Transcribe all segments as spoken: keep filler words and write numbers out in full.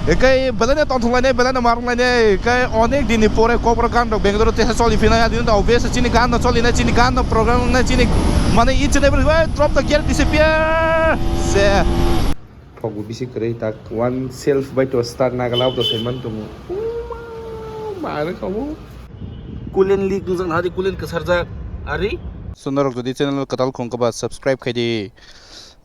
Ekai belai no tongthok lainai, belai no marung lainai, ekai onek din ni pore Kokborok gan rok Bangalore o teisa choli phinai, adino obvious chini gan no choli nai, chini gan no program nai, chini mane each and every, hey, drop the gear, disappear. Se. Phokbo bisi kwrwi tak, one self bai to start nagala auto saiman tongo. Uma, mare kabo. Coolant leak wngjak nahadi, coolant kwsarjak. Ari? So norok jodi channel kwtal khung khe ba subscribe khai di.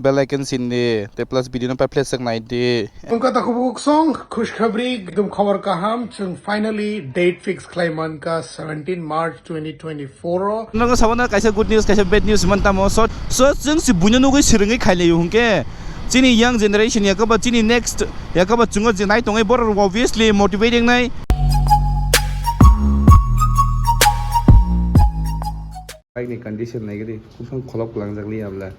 Bell icon sin di. Te plus video no pai phlesek nai di. Wngkha takhuk bukhuk song, khushkhabri, ekdom khobor kaham, chwng finally date fix khlai mankha seventeen March twenty twenty-four o. Nogo sabana kaisa good news, kaisa bad news man tamo. So, so chwng si buino nugwi swrwngwi khailaiyo hwnkhe chini young generation yakaba chini next yakaba chwngno je nai tongwi borok obviously motivating nai. Bike ni condition naigadi, kusong kholop kwlangjak li abla.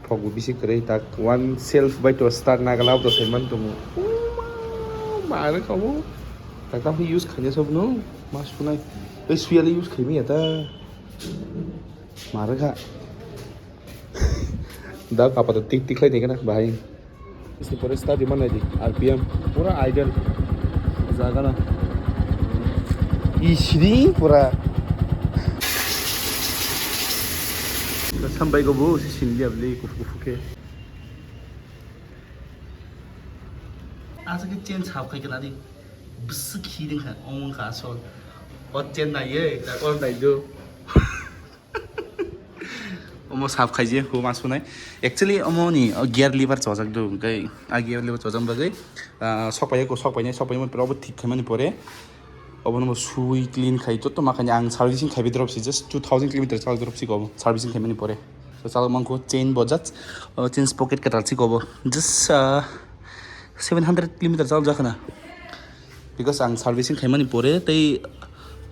Phokbo bisi kwrwi tak, one self bai to start nagala auto saiman tongo. Uma, mare kabo. Tak tak use khaina sob no, mas kunai. Ei suyali use khaimi ya ta. Mare kha. Da apa to tik tik lai ni kana bahai. Isni pore start di mana di R P M pura idle. Jaga na. Isri pura. Sampai go bu si sindi abli kufu kufu ke. Asa ke chain sap khai kana di. Bisi khi ding kha omong ka asol. O chain na ye ta kol dai do. Omo sap khaijak, huma sunai. Actually, omo ni, o gear lever chojak do, hwnkhe a gear lever chojak bagwi, ah, sokpaiya ko, sokpainai, sokpaimani pore obo thik khaimani pore, obono bo sui clean khai, joto ma khaini ang servicing khaibi drop si, just two thousand kilometer chal drop si ko obo, servicing khaimani pore. So, chal mangkho chain bo just, o chain sprocket kwtal si ko obo, just, ah, seven hundred kilometer chal jakha na. Because ang servicing khaimani pore tei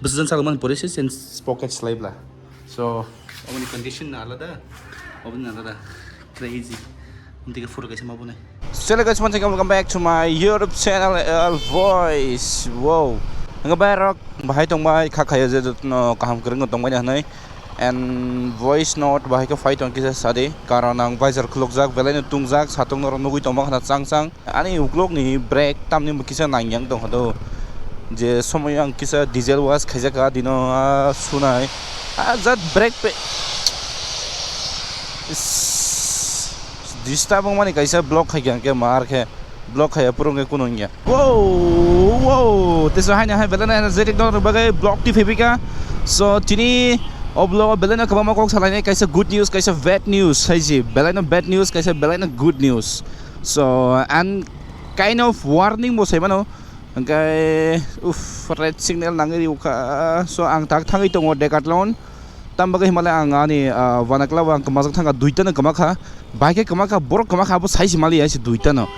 bwsajang chalokmani pore se chain sprocket swlai bla. So, oboni condition no alada, oboni alada. Crazy. Amtike photo kaisa ma bunai. So hello guys, once again welcome back to my YouTube channel L Voice. Wow. Ang bai rok bahai tong bai kha khayo je no kaham kwrwng tong bai hanai. And voice note bahai khe phai tong kisa sadi, karon ang visor khulukjak, belai no tungjak, satung norok nugui tong ma khana chang chang. Ani uklok ni brake tamni bo kisa nang yang tong kha do. Je somoy ang kisa diesel wash khaijak ka dino, ah, sunai. Ah, jat brake pe-, is-, disturb wng mani kaisa block khai khe, hwnkhe mar khe block khai ya, purung khe kunu wngya. Wow, wow, teso haino hai belai no energetic dong rw bagwi block twi phai phi kha. So, tini o vlog o belai no kwbangma kok salainai, kaisa good news, kaisa bad news hai si. Belai no bad news, kaisa belai no good news. So, and kind of warning bo sai mano. Hwnkhe, uff, red signal nangwi rw kha. So, ang tak thangwi tongo Decathlon. Tam bagwi himale ang ani, ah, wanakla o ang kwmajak thangkha, duita no kwmakha. Bai khe kwmakha, borok kwmakha, abo sai se mali ya se duita no.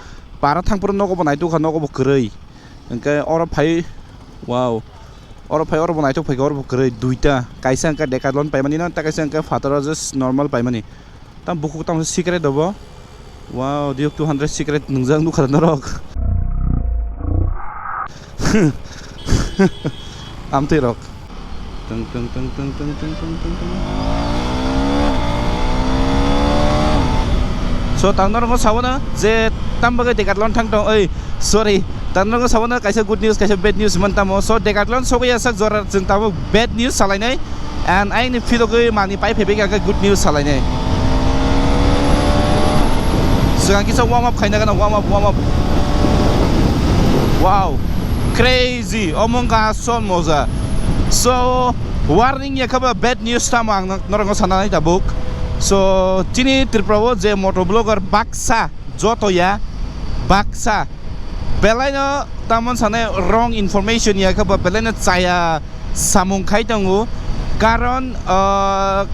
Para thangphuru nogo bo naitukha, nogo bo kwrwi. Hwnkhe oro phai, wow. Oro phai, oro bo naituk phaikha, oro bo kwrwi, duita. Kaisa hwnkhe Decathlon paimani no, tei kaisa hwnkhe phataro just normal paimani. Tam bukhuk tamo secret obo. Wow, Duke two hundred secret nungjak nukha norok. Amtwi rok. Tung, tung, tung. So, tang norok sabo na je tam bagwi Decathlon thang tong, oi, sorry. Tang norok sabo na kaisa good news, kaisa bad news man tamo. So, Decathlon sogwi ya sak jora chwng tamo bad news salainai. And ayang ni philogwi mani pai phaibai kha good news salainai. Swkang kisa warm up khaina gana, warm up, warm up. Wow, crazy, omo wngkha asol moja. So, warning ya khe ba bad news tamo ang norokno sana nai tabuk. So, chini Tripura o je motovlogger baksa, joto ya, baksa, belai no tamon sanai wrong information ya khe ba belai no chaya samung khai tongo, karon, ah,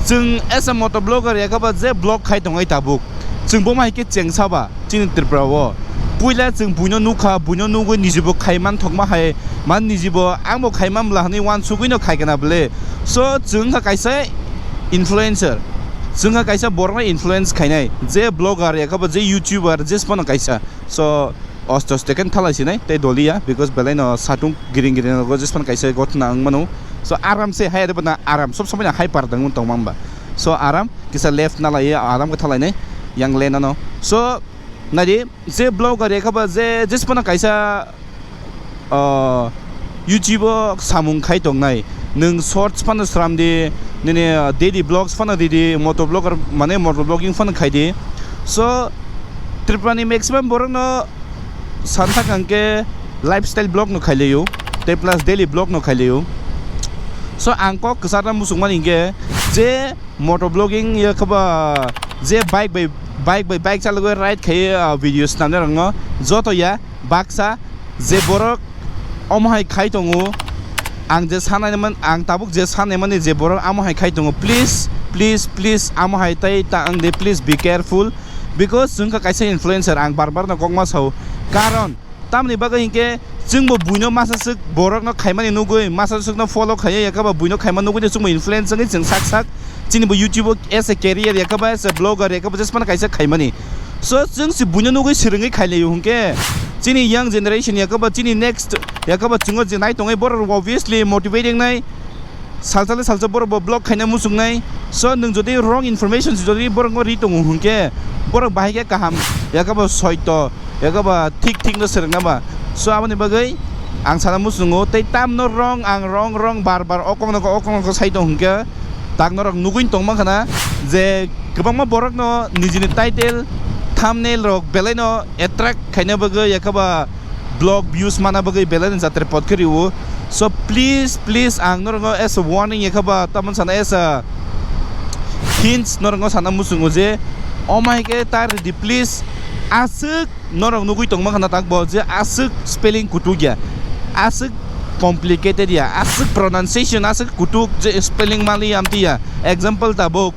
chwng as a motovlogger ya khe ba je vlog khai tongo tabuk, chwng bo hai khe chengsa ba chini Tripura o. Puila chwng buino nukha, buino nugwi nijibo khai man thokma hai, man nijibo angbo khai man bwla hwnwi uansugwi no khai kana bwle. So, chwng wngkha kaisa influencer, chwng wngkha kaisa borokno influence khainai, je vlogger ya khe ba je YouTuber, je phano kaisa. So, Osto osto khe thalai sinai tei doliya, because belai no satung giring giring rogo jispan kaisa gotna wng mano. So, aram se hai, aram sob somoi no hai par tong tong mamba. So, aram kisa left na lai, aram khe thalai nai yang lane ano. So, Naidi, je vlogger ya khe ba je, je phano kaisa, ah, YouTube o samung khai tongnai. Nwng shorts phano sram di, nini, ah, daily vlogs phano ridi, moto vlogger, mane moto vlogging phano khai di. So, Tripura ni maximum borok no san thak ang khe lifestyle vlog no khai liyo, tei plus daily vlog no khai liyo. So, ang kok kwchar na muchung mani hingke je moto vlogging ya khe ba je bike bai, bike bai bike chalogwi ride khai, ah, video swnamnai rokno joto ya baksa je borok omo hai khai tongo, ang je sanai man, ang tabuk je sanai mani je borok amo hai khai tongo, please, please, please, amo hai tai ta ang de, please be careful, because chwng kha kaisa influencer, ang bar bar no kok ma sao, karon tamni bagwi hinkhe chwngbo buino masa swk borokno khaimani nugwi, masa swkno follow khaiya, yakaba buino khaima nugwi de chwngbo influence wngwi chwng sak sak chini bo YouTube o as a career, yakaba as a blogger, yakaba jesmano kaisa khaimani. So chwng si buino nugwi swrwngwi khailaio hinkhe chini young generation, yakaba chini next, yakaba chwngno je nai tongwi borok obviously motivating nai. Salsa le salsa borok bo vlog khaina muchungnai. So nwng jodi wrong information jodi borok no ri tongo hwnkhe borok bahai khe kaham, yakaba soito, yakaba thik thik no swrwngna ba. So aboni bagwi ang sana muchungo tei tamno wrong, ang wrong wrong bar bar o kokno o kokno sai tong hwnkhe tak norok nugwi tongma khana je kwbangma borok no nijini title, thumbnail rok belai no attract khaina bagwi yakaba blog views mana bagwi belai no jatre pot khe rio. So please, please, ang norokno as a warning yakha ba, tamon sana as a hints norokno sana muchungo je, oh my God, tar di please, aswk norok nugwi tongma khana tak bo je aswk spelling kutuk ya, aswk complicated ya, aswk pronunciation, aswk kutuk je spelling mali amti ya. Example tabuk,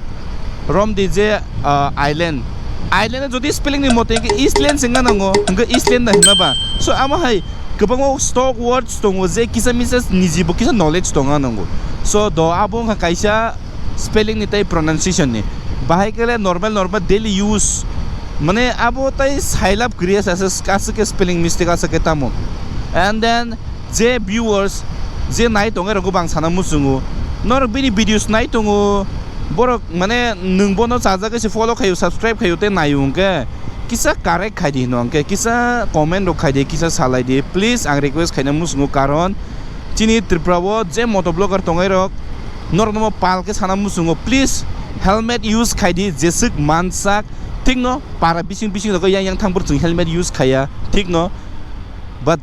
Romdi je, ah, island. Island jodi spelling ni mote hwnkhe Eastland se wngna nango, hwnkhe Eastland da hwnna ba. So amo hai kwbangma stock words tongo je kisa misa niji bo kisa knowledge tongo nango. So do abo wngkha kaisa spelling ni tei pronunciation ni. Bahai khe le normal normal daily use. Mane abo tai sailab kwrwi asa, asa, asa khe spelling mistake asa khe tamo. And then je viewers, je nai tongwi rokgo bang sana muchungo. Norok bini videos nai tongo. Borok mane nwng bono chajagwi se follow khaio, subscribe khaio tei naio hwnkhe kisa correct khai di hino hwnkhe kisa comment rok khai di, kisa salai di. Please ang request khaina muchungo, karon chini Tripura o je moto vlogger tongnai rok norokno pal khe sana muchungo. Please helmet use khai di, jeswk mansak thikno para bising bising rok yang yang thang phuru chwng helmet use khaiya thikno, but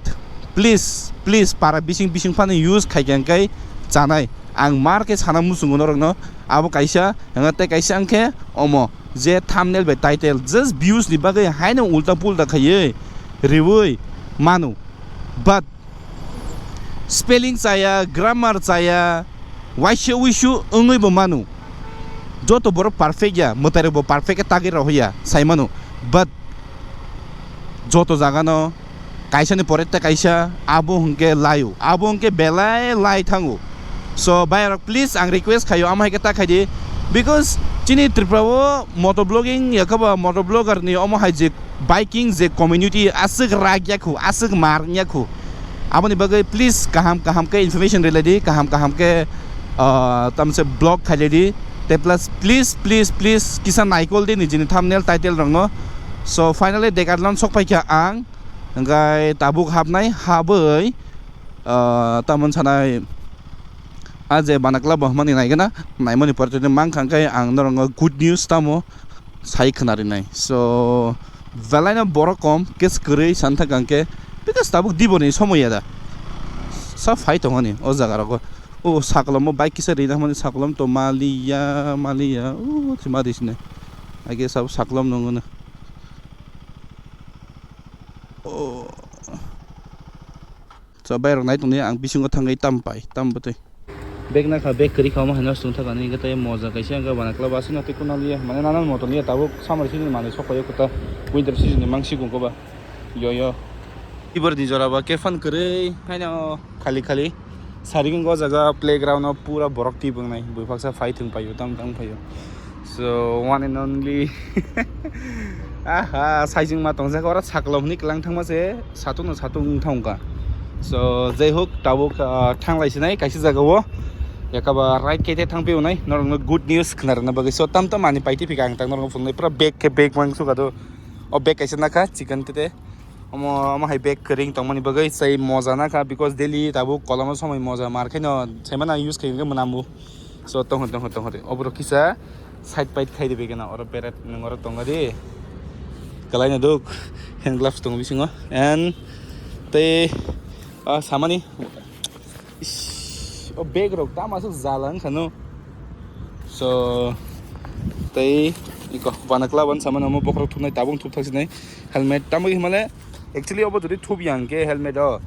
please, please, para bising bising phano use khai khe hwnkhe chanai. Ang mar khe sana muchungo norokno. Abo kaisa, hwnga tei kaisa hwnkhe omo je thumbnail bai title, just views ni bagwi haino ulta pulta khaiwi riwi manu. But spelling chaya, grammar chaya, waisa wisu wngwi bo manu. Joto borok perfect ya, mwtai rok bo perfect khe tagwi rw ya, sai mano. But joto jaga no kaisa ni pore tei kaisa abo hwnkhe laio, abo hwnkhe belai lai thango. So bhai rok, please ang request khaio, amo hai khe ta khai di, because chini Tripura o moto vlogging yakaba moto vlogger ni omo hai je biking je community aswk rak yakhu, aswk mar yakhu. Aboni bagwi please kaham kaham khe information rilai di, kaham kaham khe, ah, tamse blog khailai di. Tei plus please, please, please kisa naikol di nijini thumbnail title rokno. So finally Decathlon sok paikha ang, hwnkhe tabuk habnai habwi, ah, tamon sanai. A je banakla bo hwnmani naigana, naimani pore tei mankha hwnkhe ang norokno good news tamo sai khwnarinai. So belaino borok kom, case kwrwi santhak hwnkhe, because tabuk diboni somoya da. Sa phai tongoni o jaga rogo. O sakolom o bike kisa rina hwnmani sakolom to maliya, maliya. O thima disne. Age sabo sakolom nungono. O. So, bike rok nai tongdi, ang bisingo thangwi tam pai, tam bwtwi. Bag nakha, bag kwrwi kha, omo haino swng thaka nini tei moja kaisa wngkha, bana club aswk na tei kunal ya, mane nanan motom ya, tabuk summer season manwi sok phaio kwtal, winter season ni mangsi kung koba. Yo, yo. Ibor ni jora ba kefan kwrwi, haino khali khali. Saring o jaga playground o pura borok twi bwngnai, buphaksa phai thwng paio, tam tang phaio. So, one and only. Aha, saijwng ma tongjak, oro sakolom hwnwi kwlang thangma se, satung no satung wng thang kha. So, jai hok, tabuk, ah, thanglai sinai kaisa jaga o. Yakaba right khe thang pio nai, norok no good news khna rwna bagwi. So, tam tam ani paiti phika ang tang norok phungnai, pura bag khe bag mang suka do. O bag kaisa nakha chicken tete. Omo, omo hai bag kwrwng tongmani bagwi sai moja nakha, because daily tabuk kolomno somoi moja mar khaino saimano use khaikhe mwnambu. So, tongo, tongo, tongo, oborok kisa side pait khai di begena, oro beret nang oro tongo di. Kalai no duk, hand gloves tongo bisingo. And tei, ah, samani, ish, o bag rok tamo aswk jala wngkha no. So, tei iko bana kla ban samani omo bokhorok thupnai tabung thup thak sinai helmet tamo himale. Actually, obo jodi thup yang khe helmet o,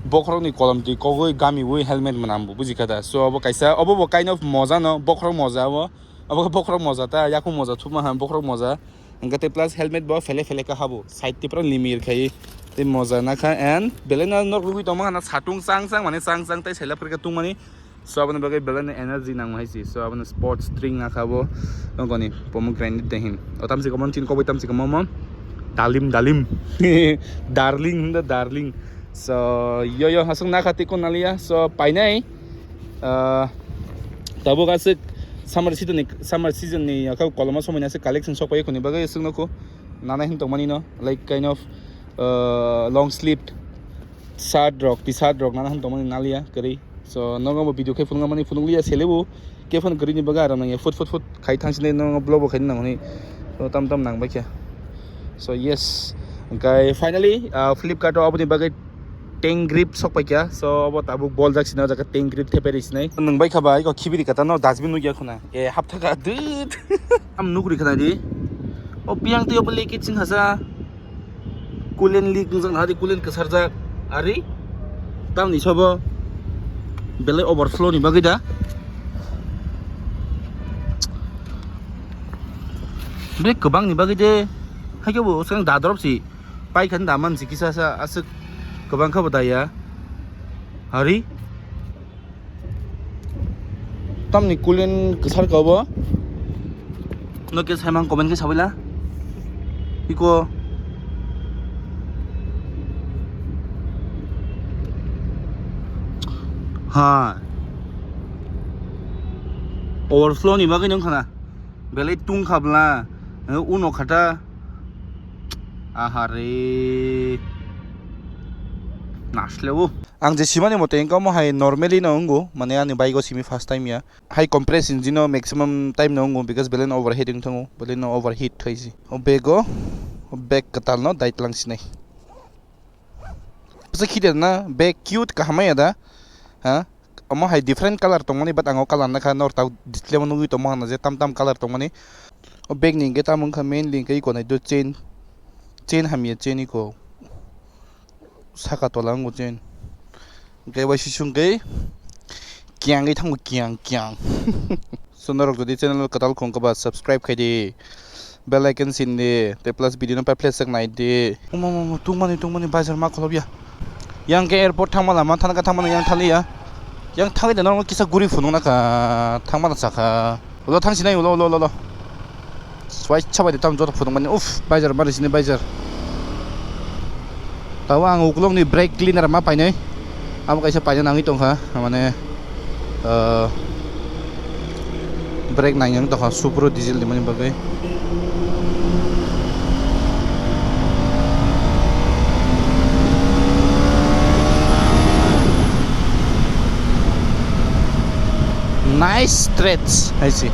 bokhorokni kolom twi kogwi gamiwi helmet mwnambo, buji kha da? So, obo kaisa, obo bo kind of moja no, bokhorok moja obo. Obo khe bokhorok moja ta, yakung moja thupma ha, bokhorok moja. Hwnkhe tei plus helmet bo phele phele kha habo, side twi pura limir khai tei moja nakha, and belai no nok rwgwi tongma hana satung chang chang, mane chang chang tei selap khe tungmani. So, aboni bagwi belai no energy nang hai si. So, aboni sports drink nakha bo, nokoni pomegranate de hin. O tamsi komo chin koboi tamsi komo mo. Dalim, dalim. Darling, hunda darling. So, yo, yo, hasung nakha tiko nalia. So, painai. Ah, tabuk aswk summer season ni, summer season ni yakha koloma somoi nase collection sok pai khoni bagwi aswk nokho. Nana hin tongmani no, like, kind of, ah, long sleeve shirt rok, T-shirt rok nana hin tongmani nalia kwrwi. So, nogo bo video khe phunukna mani phunukliya selebu. Khe phano kwrwini bagwi aro nangya phut phut phut khai thangsinai nogo vlog bo khaina nangmani. So, tam tam nang baikha. So, yes. Hwnkhe finally, ah, Flipkart o aboni bagwi tank grip sok paikha. So, obo tabuk boljak sina o jaga tank grip thepai rwi sinai. Nwng baikha ba iko khibiri kata no dustbin nukya khuna. E, hapthaka dud. Am nukri khana di. O piang twi obo lekit sing hasa. Coolant leak wngjak naha di, coolant kwsarjak. Ari? Tamni sobo belai overflow ni bagwi da. Bek kwbang ni bagwi de. Haikhe bo swkang da drop si. Paikha da man si kisa sa aswk kwbang kha bo da ya. Ari? Tamni coolant kwsar ka bo. No ke saimang comment ke sabila. Iko. Ha. Overflow ni bagwi nung khana. Belai tung khabla. Eh, uno khata. Ahare. Nasle o. Ang je simani mote engka mo hai normally no wngo. Mane ani bike o simi first time ya. High compress engine no maximum time no wngo, because belai no overheat wng thango, belai no overheat khaisi. O bag o, o bag kwtal no dai tlang sinai. Bwsa khider na bag cute kaham ya da? Ha? Omo hai different color tongmani, but ang o color nakha nor tau display o nugwi tongma hwnna je tam tam color tongmani. O bag ni hwnkhe tamo wngkha mainly hwnkhe iko nai do chain, chain hamya chain iko. Saka tola wngo chain. Hwnkhe bai sisung khe kiang khe thango kiang kiang. So norok jodi channel kwtal khong khe ba subscribe khai di. Bell icon sin di. Tei plus video no pai phlesek nai di. Omo, omo, omo, tungmani, tungmani, bazar ma kholobya. Yang khe airport thangma lama thangka thangmani yang thaliya. Yang thangwi de norok kisa guri phunukna kha thangmana sakha. Ulo thang sinai, ulo, ulo, ulo, ulo. Swai chabai de tam joto phunuk mani. Uff, baijar mari sini baijar. Tabo ang ukulok ni brake cleaner ma painai. Amo kaisa paina nangwi tongkha, mane, ah, brake nangwi tongkha, Supro diesel ni mani bagwi. Nice stretch, hai se.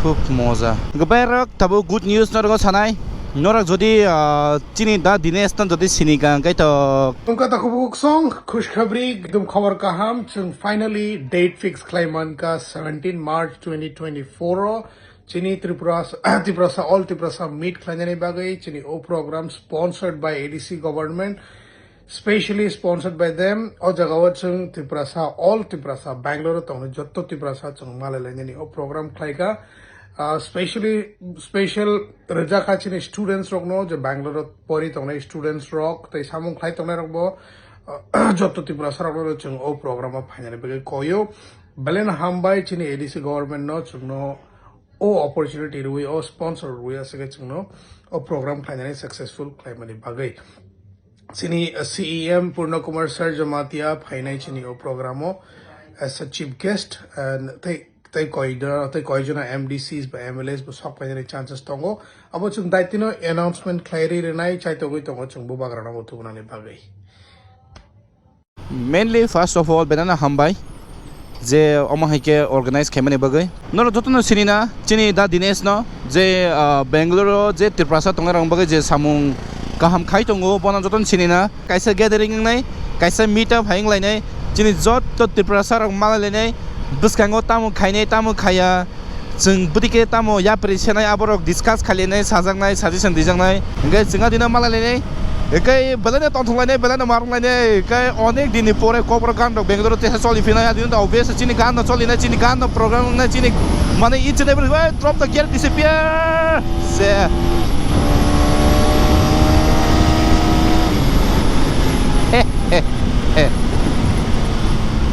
Khub moja. Gobai rok, tabo good news norok sanai. Norok jodi, ah, chini da Dinesh tan jodi sini ka, hwnkhe to. Tungka ta khubuk song, khushkhabri, ekdom khobor kaham, chwng finally date fix khlai man ka seventeen March twenty twenty-four o. Chini Tripura, Tiprasa, all Tiprasa meet khlainani bagwi chini o program sponsored by A D C government, specially sponsored by them. O jaga o chwng Tiprasa, all Tiprasa, Bangalore o tongnai jotto Tiprasa chwng malai lainani o program khlaika. Ah, specially, special rwjak kha chini students rokno, je Bangalore o pori tongnai students rok tei samung khlai tongnai rokbo, ah, jotto Tiprasa rokno chwng o program o phainani bagwi koyo. Belai no hambai chini A D C government no chwngno o opportunity rwi, o sponsor rwi aswk khe chwngno o program khlainani successful khlaimani bagwi. Chini, uh, C E M Purna Kumar Sir Jamatia phainai chini o program o as a chief guest, and tei tei koi da-, tei koi jona M D Cs ba M L As bo sok painani chances tongo. Abo chwng daitino announcement khlai ri rinai chai tongwi tongo chwng bubagrano bo tubunani bagwi. Mainly, first of all, belai no hambai je omo hai khe organize khaimani bagwi. Norok jotono sini na chini da Dinesh no je, ah, Bangalore o je Tiprasa tongnai rok bagwi je samung kaham khai tongo, bono jotono sini na. Kaisa gathering wngnai, kaisa meet up hai wnglainai, chini joto Tiprasa rok malailainai, bwskango tamo khainai, tamo khaiya, chwng bwtwi khe tamo yapri senai, aborok discuss khailainai, sajaknai, suggestion dijaknai, hwnkhe chwng adino malailainai, hwnkhe belaino tongthok lainai, belaino marwk lainai, hwnkhe onek dinni pore kokborok gan rok Bangalore o teisa choli phinai, adino obvious chini gan no cholinai, chini gan no program wngnai, chini mane each and every, "Hey, drop the gear, disappear!" Se.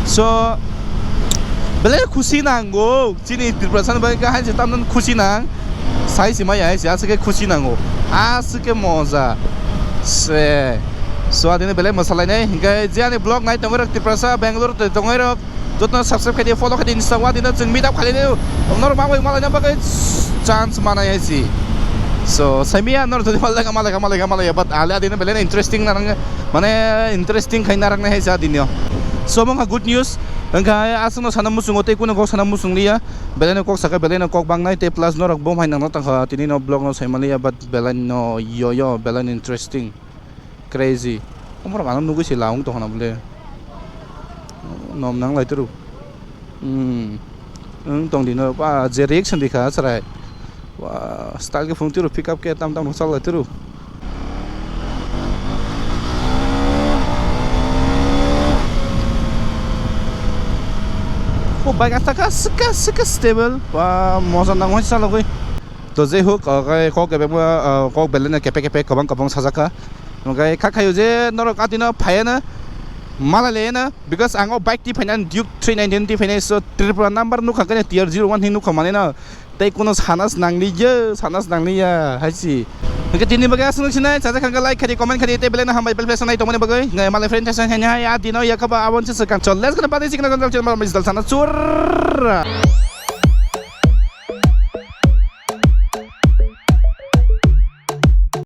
So, belai khusi nango. Chini Tiprasa ni bagwi khe hai se tamno khusi nang. Sai se maya hai se aswk khe khusi nango. Aswk khe moja. Se. So, adini belai mwsalainai. Hingke je ani vlog nai tongwi rok Tiprasa, Bangalore tongwi rok. Jotono subscribe khaidi, follow khaidi, Insta wa dino chwng meet up khaidi, norok mangwi malaina bagwi chance manai hai si. So, saimiya norok jodi malaika, malaika, malaika, malaika, but ale adino belai interesting narang, mane interesting khai narang nai hai sa dinio. So, mangha good news, wngkha aswkno sana muchungo tei kuno kok sana muchung liya, belai no kok saka, belai no kok bangnai, tei plus norok bo hai nangno tangkha, tini no vlog no saimaliya, but belai no yo yo, belai no interesting. Crazy. Omorok ano nugui se laung tongna bole. Nom nang lai turu. Hmm. Wng tong di no, ba, je reaction di kha chwrai. Ba, style ke phung turu, pick up ke tam tam sal lai turu. O bike asta ka sika sika stable. Ba, moja nang hoi salo goi. To je huk, ah, kok kebengma, ah, kok belai no kepe kepe kwbang kwbang sajak kha. Hwnkhe kha khaio je norok atino phaiya na malai laiya na, because ang o bike twi phainai, Duke three ninety twi phainai, so Tripura number nukha khe T R zero one hinwi nukha manwi no, tei kuno sana se nang liya, sana se nang liya hai si. Hwnkhe tini bagwi aswk sinai, sajak kha khe like khaidi, comment khaidi, tei belai no hambai, belai belai sanai tongmani bagwi. Hwnkhe malai friend thaisa khaini hai, a dino yakhaba abon se swkang. So let's go, badi sikna channel, channel, channel, sana chur.